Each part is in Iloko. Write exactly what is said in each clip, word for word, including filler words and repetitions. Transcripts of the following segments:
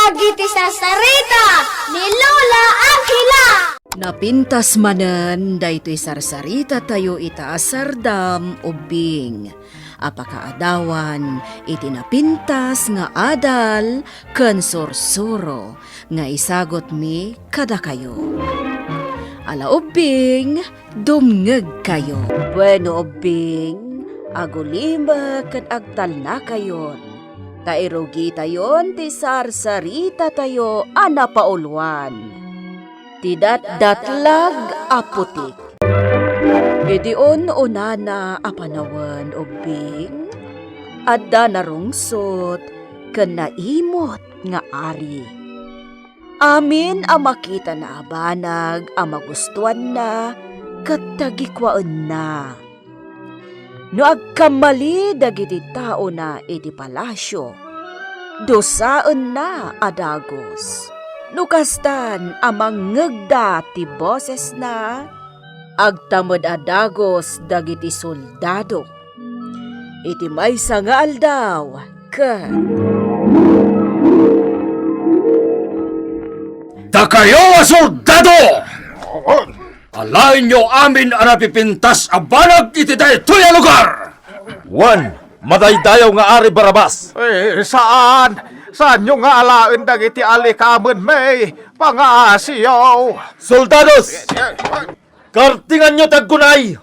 Dagiti sarsarita ni Lola Angela. Napintas manen daytoy sarsarita tayo ita a sardam, ubbing, a pakaadawan iti napintas nga adal ken sursuro nga isagutmi kadakayo. Ala ubbing, dumngegkayo. Bueno, ubbing, agulimek ket agtalnakayon, ta irugitayon ti sarsaritatayo a napauluan, ti datdatlag a putik. Iti un-unana a panawen, ubbing, adda narungsot ken naimot nga ari. Amin a makitana a banag a magustoanna ket tagikuaenna. No agkammali dagiti taona iti palasio, dusaenna a dagus. No kastan a mangngegda ti bosesna, agtamed a dagus dagiti soldado iti maysa nga aldaw ket, "Dakayo a soldado! Alaenyo amin a napipintas a banag iti daytoy a lugar!" Wen, madaydayaw nga Ari Barabas! Eh, saan! Saanyo nga alaen dagiti alikamenmi! Pangaasiyo! Soldados! Kartinganyo ti aggunay!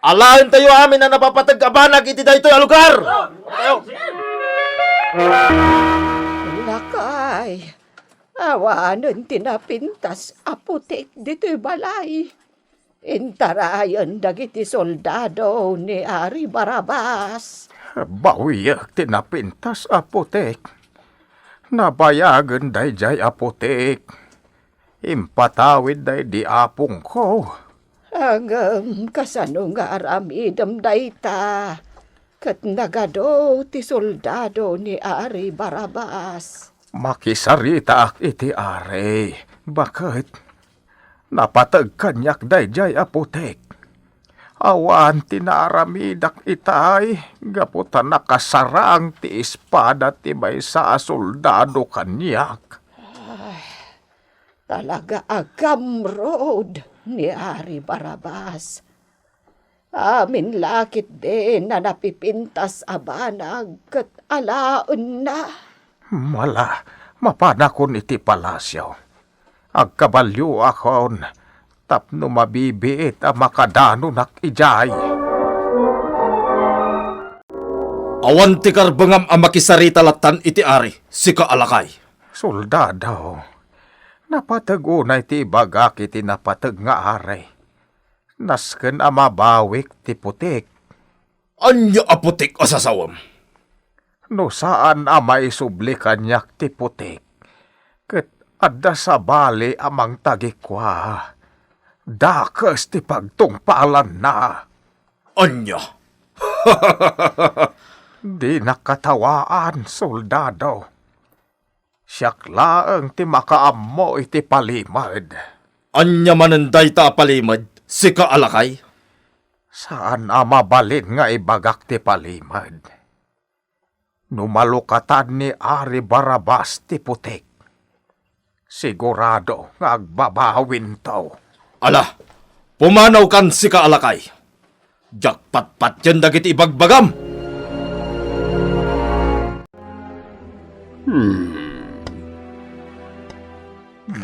Alaentayo amin a napapateg a banag iti daytoy a lugar! Lakay, awanen ti napintas a putik ditoy balay. Intarayen dagiti soldado ni Ari Barabas. Bawiek ti napintas a putik. Nabayagen daydiay a putik. Impatawidda idi apongko. Ngem kasano nga aramidem dayta? Ket nagadu ti soldado ni Ari Barabas. Makisaritaak iti ari, baket napateg kaniak daydiay a putik. Awan ti naaramidak itay gapu ta nakasarang ti espada ti maysa a soldado kaniak. Ay, talaga a gamrod ni Ari Barabas. Amin la ketdin a napipintas a banag ket alaenna. Mala, mapanakon iti palasio. Agkabalioakon tapno mabibiit a makadanonak idiay. Awan ti karbengam a makisarita lattan iti ari, sika a lakay. Soldado, napateg unay ti ibagak iti napateg nga ari. Nasken a mabawik ti putik. Ania a putik a sasawem? No saan a maisubli kaniak ti putik, ket adda sabali a mangtagikua, dakes ti pagtungpalanna. Ania? Dinak katawaan, soldado. Siak laeng ti makaammo iti palimed. Ania manen dayta a palimed, sika a lakay? Saan a mabalin nga ibagak ti palimed. No malukatan ni Ari Barabas ti putik, sigurado nga agbabawinto. Ala, pumanawkan, sika a lakay. Diak patpatien dagiti ibagbagam. Hmm.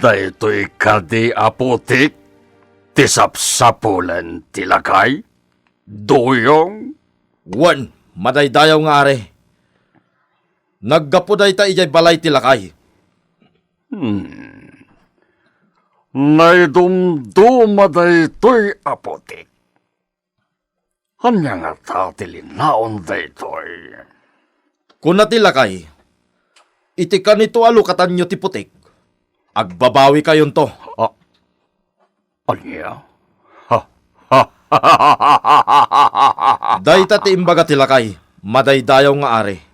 Daytoy kadi a putik ti sapsapulen ti lakay? Duyong? Wen, madaydayaw nga ari. Naggapu dayta idiay balay ti lakay. Hmm. Naidumduma daytoy a putik. Ania ngata ti linnaon daytoy? Kuna ti lakay, iti kanito a lukatanyo ti putik, agbabawikayonto. Ah, ania? Ha? Dayta ti imbaga ti lakay, madaydayaw nga ari.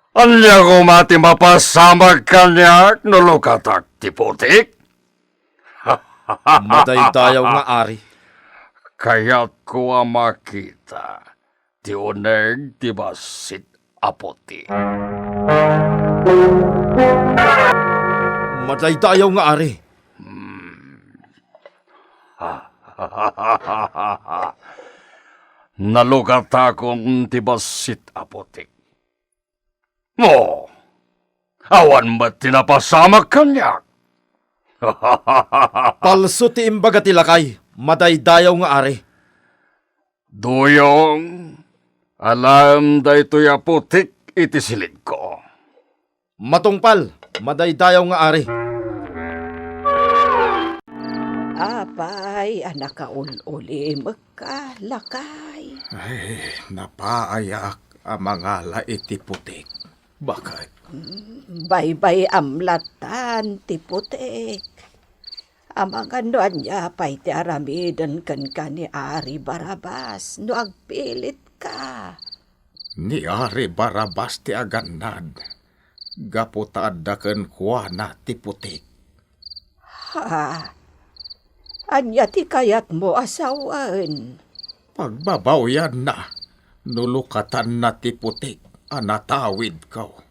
Ania koma ti mapasamak kaniak no lukatak ti putik? Madaydayaw nga ari. Kayatko a makita ti uneg ti bassit a putik. Madaydayaw nga ari. Nalukatakon ti bassit a putik. Oh, awan met ti napasamak kaniak. Palso ti imbaga ti lakay, madaydayaw nga ari. Duyong, alaem daytoy a putik iti silidko. Matungpal, madaydayaw nga ari. Apay a nakaul-ulimekka, lakay? Ay, napaayak a mangala iti putik. Baket? Mm, baybay-am lattan ti putik. Amangan no ania pay ti aramiden kenka ni Ari Barabas no agpilitka. Ni Ari Barabas ti agannad, gapu ta adda kenkuana ti putik. Ha? Ania ti kayatmo a sawen? Pagbabawyanna no lukatanna ti putik a natawidko.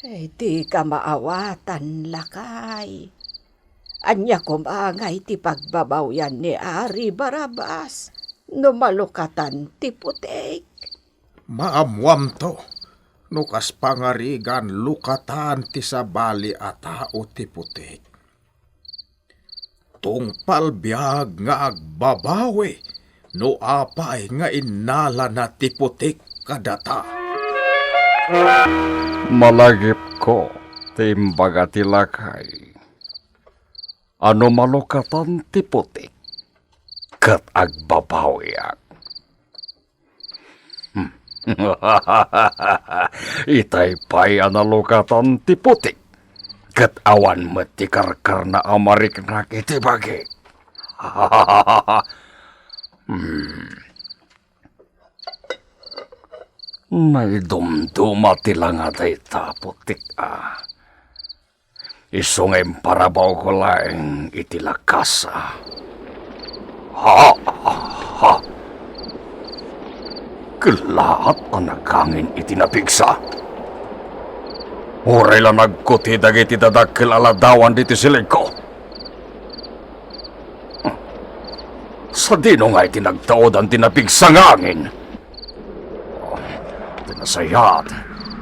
Eh, dika maawatan, lakay. Ania koma ngay ti pagbabawyan ni Ari Barabas no malukatan ti putik? Maammoamto no kas pangarigan lukatan ti sabali a tao ti putik. Tungpal biag nga agbabawi no apay nga innalana ti putik kadata. Malagipko ti imbaga ti lakay a no malukatan ti putik ket agbabawiak. Itay pay a nalukatan ti putik, ket awan met ti karkarna a mariknak iti bagi. Hmm. Naidumduma ti langa dayta a putik a. Isu nga imparabawko laeng iti lakasa. Ha! Ha! Kellaat a nagangin iti napigsa. Uray la nagkuti dagiti dadakkel a ladawan ditoy silidko. Sadino nga iti nagtaodan ti napigsa nga angin? Ti nasayaat,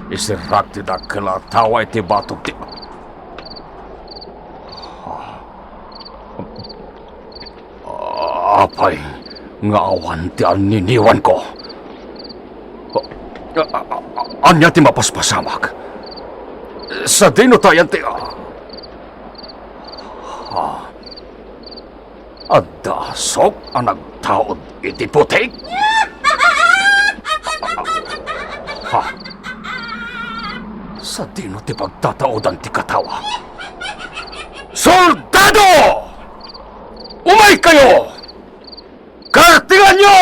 isirrak ti dakkel a tawa iti batog ti, apay nga awan ti anniniwanko? Ania ti mapaspasamak? Sadino tayan ti, ah, Adda sok a nagtaud iti putik? Ha? Sadino ti pagtataudan ti katawa? Soldado! Umaykayo! Kartinganyo!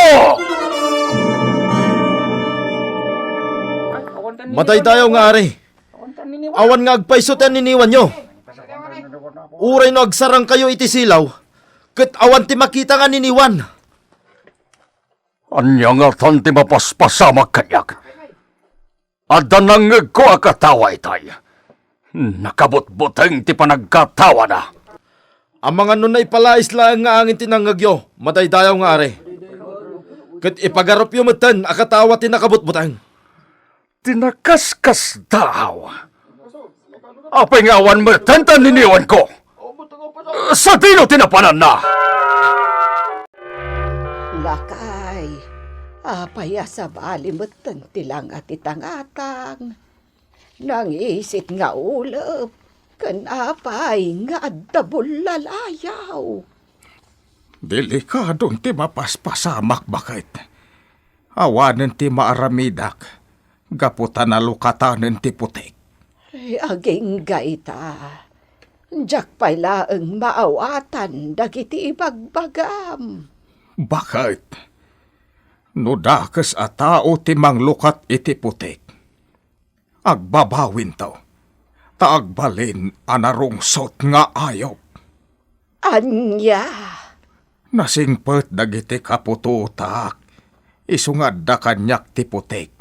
Madaydayaw nga ari. Awan nga agpayso ti anniniwanyo. Uray no agsarangkayo iti silaw, ket awan ti makita nga anniniwan. Ania ngatan ti mapaspasamak kaniak? Adda nangngegko a katawa itay. Nakabutbuteng ti panagkatawana. Amangan no naipalais laeng nga angin ti nangngegyo, madaydayaw nga ari. Ket ipagarupyo metten a katawa ti nakabutbuteng. Ti nakaskasdaaw. Apay nga awan metten ti anniniwanko? Sadino ti napananna? Lakay, apay a sabali metten ti langa ti tangatang? Nangisit nga ulep, ken apay nga adda bullalayaw? Delikadon ti mapaspasamak, baket. Awanen ti maaramidak gapu ta nalukatanen ti putik. Ay, agingga ita. Diak pay laeng maawatan dagiti ibagbagam. Baket, no dakes a tao ti manglukat iti putik, agbabawinto, ta agbalin a narungsot nga ayup. Ania? Nasingpet dagiti kaputotak, isu nga adda kaniak ti putik,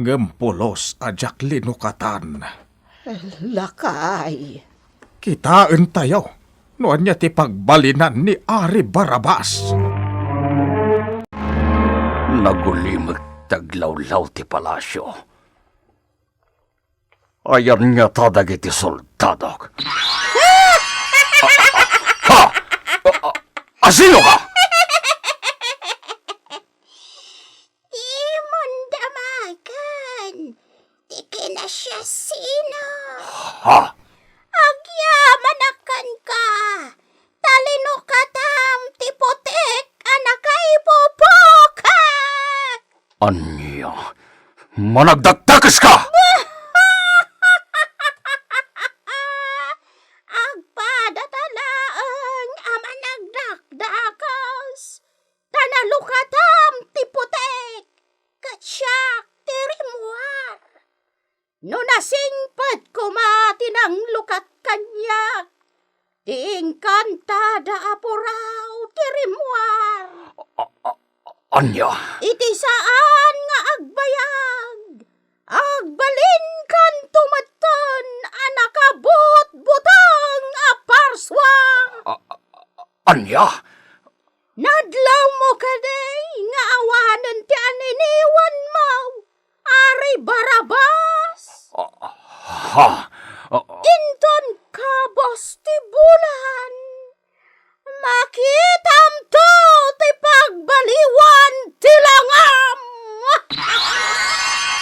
ngem pulos a diak linukatan. Lakay. Kitaentayo no ania ti pagbalinan ni Ari Barabas. Nagulimek ti aglawlaw ti palasio. Ayan ngata dagiti soldadok. Ha? A-, a-, asino ka? Imon damagen ti kinasiasino. Ha? Agyamanak kenka, ta linukatam ti putik a nakaipupukak. Ania? Managdakdakes ka! Agpadata laeng a managdakdakes, ta nalukatam ti putik, ket siak ti rimmuar. No nasingpet koma ti nanglukat kaniak, ti inkantada a puraw ti rimmuar. A-, a-, ania? Iti saan nga agbayag, agbalinkanto metten a nakabutbuteng a parsua. A-, a-, ania? Nadlawmo kadi nga awanen ti aniniwanmo, Ari Barabas? A-, ha? A-, inton kabus ti bulan, makitamto ti pagbaliwan ti langam.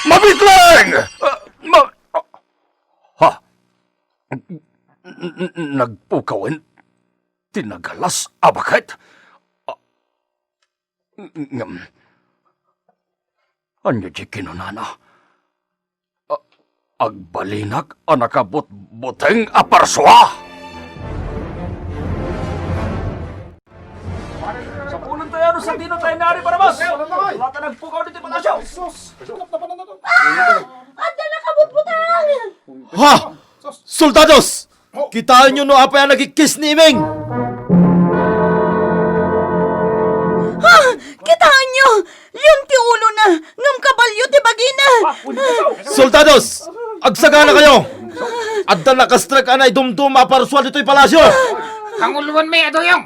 Mabitleng! A, ma-, a, ha? N-, n-, nagpukawen ti nagalas a baket? A, Ngem, ania ti kinunana? A-, agbalinak a nakabutbuteng a parsua? Sapulen tayo no sadino tayo ni Ari Barabas. Wala ta nagpukaw ditoy palasyo. Ah! Adda nakabutbuteng! Ha? Soldados! Kitaenyo no apay a nagikkis ni Iming! Ha? Kitaenyo! Leon ti ulona, ngem kabalio ti bagina! Soldados! Agsaganakayo! Adda nakastrek a naidumduma a parsua ditoy palasyo! Panguloenmi a duyong!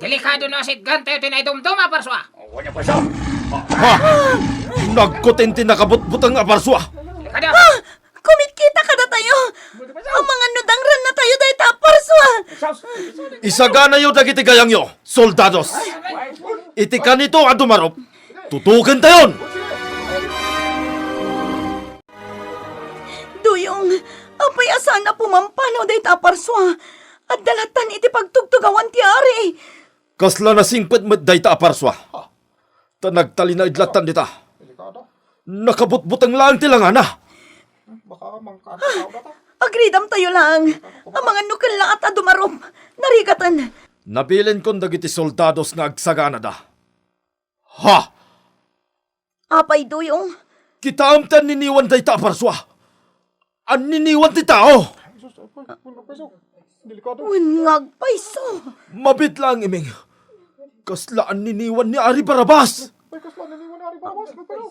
Delikado no asitgantayo ti naidumduma a parsua! Ha? Nagkutin ti nakabutbuteng a parsua! Delikado! Kumitkita kadatayo! Amangan no dangrannatayo dayta a parsua! Isaganayo dagiti gayangyo, soldados! Iti kanito a dumarup, tutukentayon! Duyong, apay a saan a pumampanaw dayta a parsua? Adda lattan iti pagtugtugawan ti ari! Kasla nasingpet met dayta a parsua. Ta nagtalinaed lattan dita. Delikado. Nakabutbuteng laeng ti langana. Baka mangkano tao data. Agridamtayo laeng. Amangan no kellaat a dumarup. Narigaten. Nabilinkon dagiti soldados nga agsaganada. Ha? Apay, Duyong? Kitaem ti anniniwan dayta a parsua. Anniniwan ti tao. Ay, sus, ay, ay, ay, ay, sus. Delikado. Wen nga agpayso. Mabiit laeng, Iming. Kasla anniniwan ni Ari Barabas. Ay, kasla anniniwan ni Ari Barabas. Ay, pero.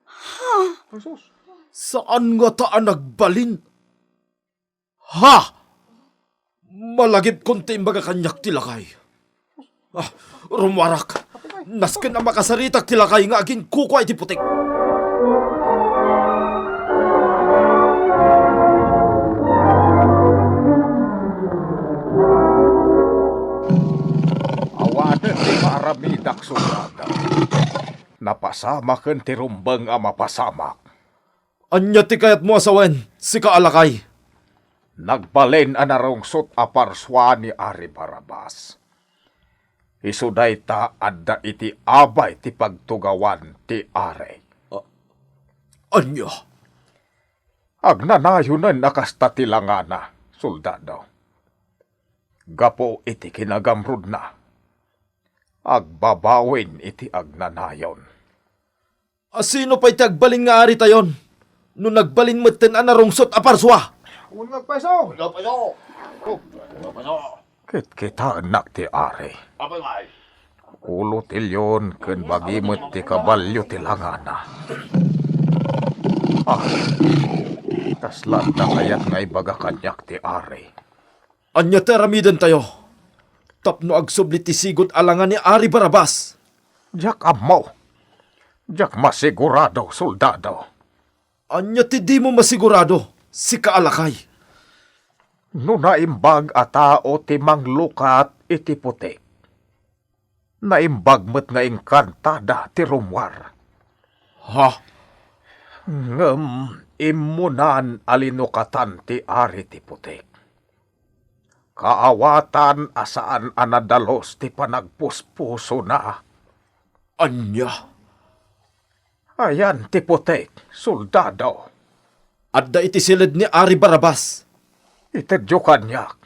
Ha? Ay, sus. Saan ngata a nagbalin? Ha? Malagipkon ti imbaga kaniak ti lakay. Ah, rummuarak. Nasken a makasaritak ti lakay nga aginkukua iti putik. Awanen ti maaramidak, soldado. Napasamaken ti rumbeng a mapasamak. Ania ti kayatmo a sawen, sika a lakay? Nagbalin a narungsot a parsua ni Ari Barabas. Isu dayta adda iti abay ti pagtugawan ti ari. A-, ania? Agnanayonen a kasta ti langana, soldado. Gapu iti kinagamrudna, agbabawin iti agnanayon. A sino pay ti agbalin nga aritayon no nagbalin metten a narungsot a parsua? Wen nga agpayso! Wen nga agpayso! Wen nga agpayso! Kitkitaennak ti ari. Apay ngay? Ulo ti leon ken bagi met ti kabalio ti langana. Ah. Kaslanta kayat nga ibaga kaniak ti ari? Ania ti aramidentayo tapno agsubli ti sigud a langa ni Ari Barabas? Diak ammo. Diak masigurado, soldado. Ania ti dimo masigurado, sika a lakay? No naimbag a tao ti manglukat iti putik, naimbag met nga inkantada ti rummuar. Ha? Ngem immunan a linukatan ti ari ti putik. Kaawatan a saan a nadalus ti panagpuspusona. Ania? Ayan ti putik, soldado. Adda iti siled ni Ari Barabas. Itedyo kaniak.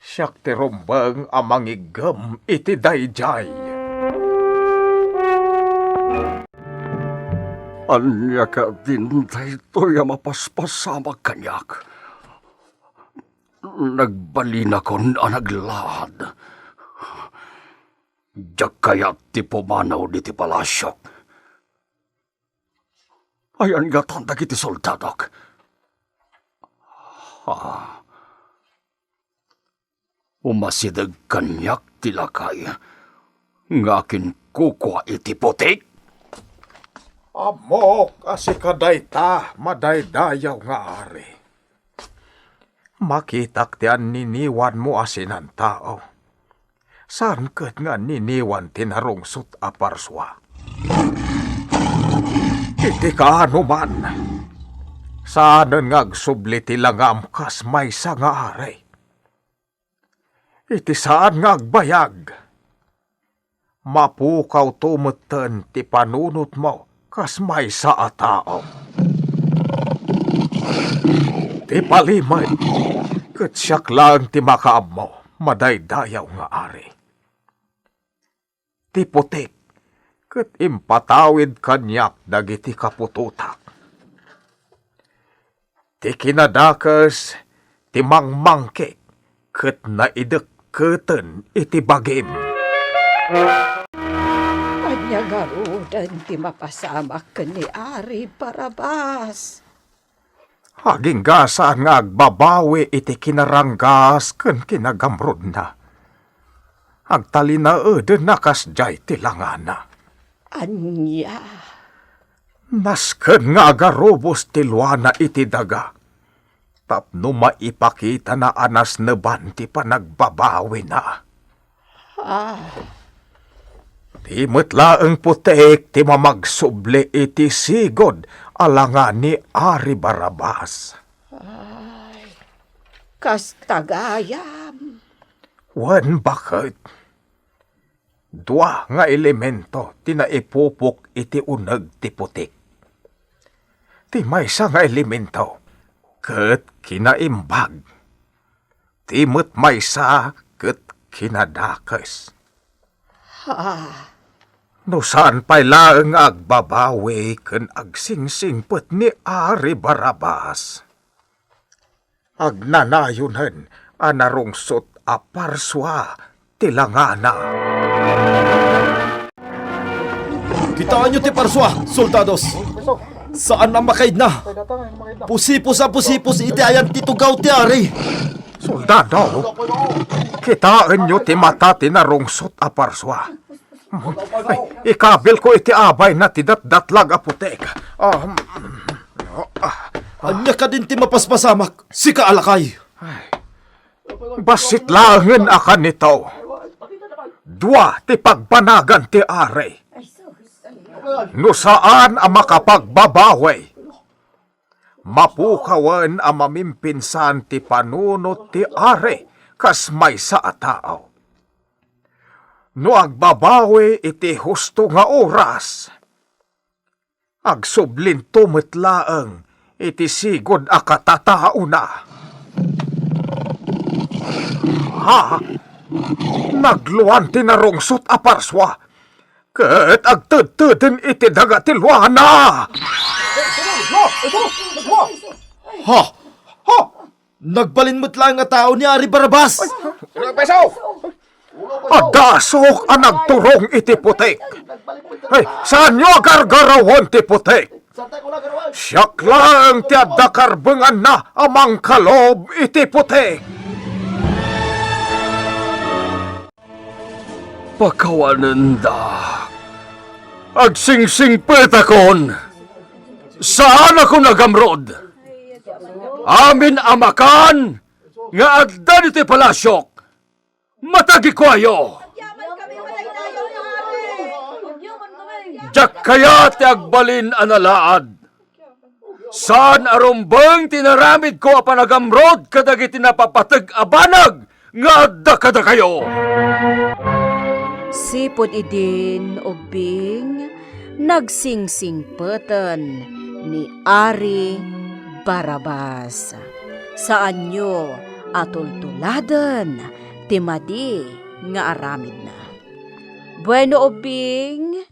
Siak ti rumbeng a mangiggem iti daydiay. Ania kadin daytoy a mapaspasamak kaniak? Nagbalinakon a naglaad. Diak kayat ti pumanaw ditoy palasiok. Ayan ngatan dagiti soldadok? Ah. Umasideg kaniak ti lakay nga akinkukua iti putik. Ammok a sika dayta, madaydayaw nga ari. Makitak ti anniniwanmo a sinantao. Saan ket nga anniniwan ti narungsot a parsua. Iti kaanoman, saanen nga agsubli ti langam kas maysa nga ari. Iti saan nga agbayag, mapukawto metten ti panunotmo kas maysa a tao. Ti palimed, ket siak laeng ti makaammo, madaydayaw nga ari. Ti putik, ket impatawid kaniak dagiti kaputotak. Ti kinadakes, ti mangmangkik, ket naidekketen iti bagim. Ania ngaruden ti mapasamak ken ni Ari Barabas? Agingga saan nga agbabawi iti kinaranggas ken kinagamrudna. Agtalinaedenna kasdiay ti langana. Ania? Nasken nga agarubos ti luana iti daga tapno maipakitana a nasneban ti panagbabawina. Ah. Di met laeng putik ti mamagsubli iti sigud a langa ni Ari Barabas. Ay, kasta gayam. Wen, baket. Dua nga elemento ti naipupok iti uneg ti putik. Ti maysa nga elemento ket kinaimbag. Ti met maysa ket kinadakes. Ah. No saan pay laeng nga agbabawi ken agsingsingpet ni Ari Barabas, agnanayonen a narungsot a parsua ti langana. Kitaenyo ti parsua, soldados. Saan a makaidna. Pusipos a pusipos iti ayan ti tugaw ti ari. Soldado, kitaenyo ti mata ti narungsot a parsua. Ay, ikabilko iti abayna ti datdatlag a putik. Ah, ah. Ania kadin ti mapaspasamak, sika a lakay? Ay, bassit laengen a kanito. Dua ti pagbanagan ti ari. No saan a makapagbabawi, mapukawen a mamimpinsan ti panunot ti ari kas maysa a tao. No agbabawi iti husto nga oras, agsublinto met laeng iti sigud a katataona. Ha? Nagluan ti narungsot a parsua, ket agtedteden iti daga ti luana. Ha? Ha? Nagbalin met laeng a tao ni Ari Barabas. Ay, nagpaiso! Adasok a nagturong iti putik. Ay, saanyo a gargarawen ti putik? Siak laeng ti adda karbenganna a mangkalob iti putek. Pakawanendak. Agsingsingpetakon. Saanakon agamrod. Amin a makan nga adda ditoy palasiok, matagikuayo. Diak kayat ti agbalin a nalaad. Saan a rumbeng ti inaramidko a panagamrod kadagiti napapateg a banag nga adda kadakayo. Sipud idin ubbing, nagsingsingpeten ni Ari Barabas. Saanyo a tultuladen ti madi nga aramidna. Bueno, ubbing,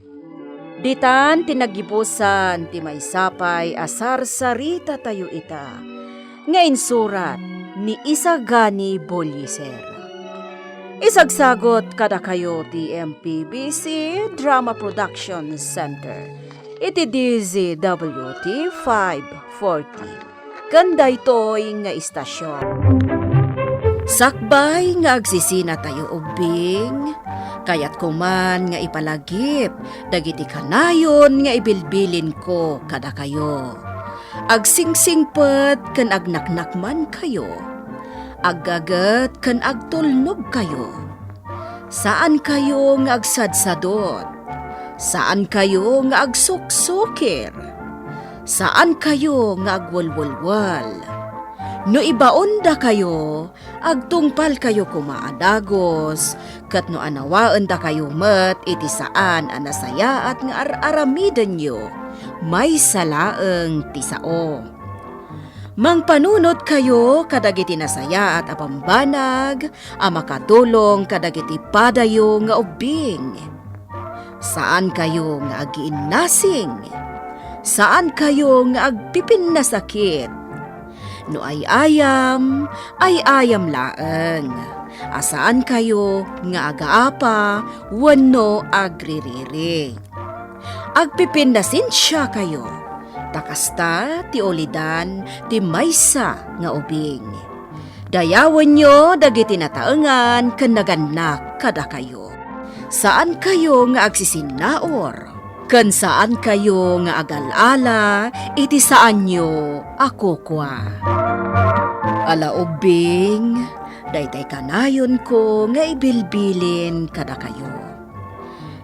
ditan ti nagibusan ti maysa pay a sarsaritatayo ita nga insurat ni Isagani Boliser. Isagsagot kadakayo ti M P B C Drama Production Center iti D Z W T five forty. Ken daytoy nga istasyon. Sakbay nga agsisinatayo ubbing, kayatko man nga ipalagip dagiti kanayon nga ibilbilinko kadakayo. Agsingsingpet ken agnaknakmankayo. Aggaget ken agtulnogkayo. Saankayo nga agsadsadot. Saankayo nga agsuksukir. Saankayo nga agwelwelwel. No ibaondakayo, agtungpalkayo koma a dagus, ket no anawaendakayo met iti saan a nasayaat nga ar-aramidenyo, maysa laeng ti sao. Mangpanunotkayo kadagiti nasayaat a bambanag a makadulong kadagiti padayo nga ubbing. Saankayo nga agiinnasing. Saankayo nga agpipinnasakit. No ay-ayam, ay-ayam laeng. A saankayo nga agaapa wenno agririri. Agpipinnasensiakayo, ta kasta ti ulidan ti maysa nga ubing. Dayawenyo dagiti nataengan ken nagannak kadakayo. Saankayo nga agsisinnaur, ken saankayo nga agal-ala iti saanyo a kukua. Ala ubbing, daytay kanayonko nga ibilbilin kadakayo.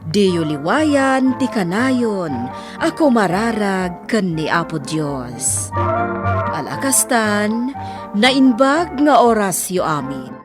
Diyo liwayan ti kanayon a kumararag ken ni Apo Dios. Ala kastan, naimbag nga orasyo amin.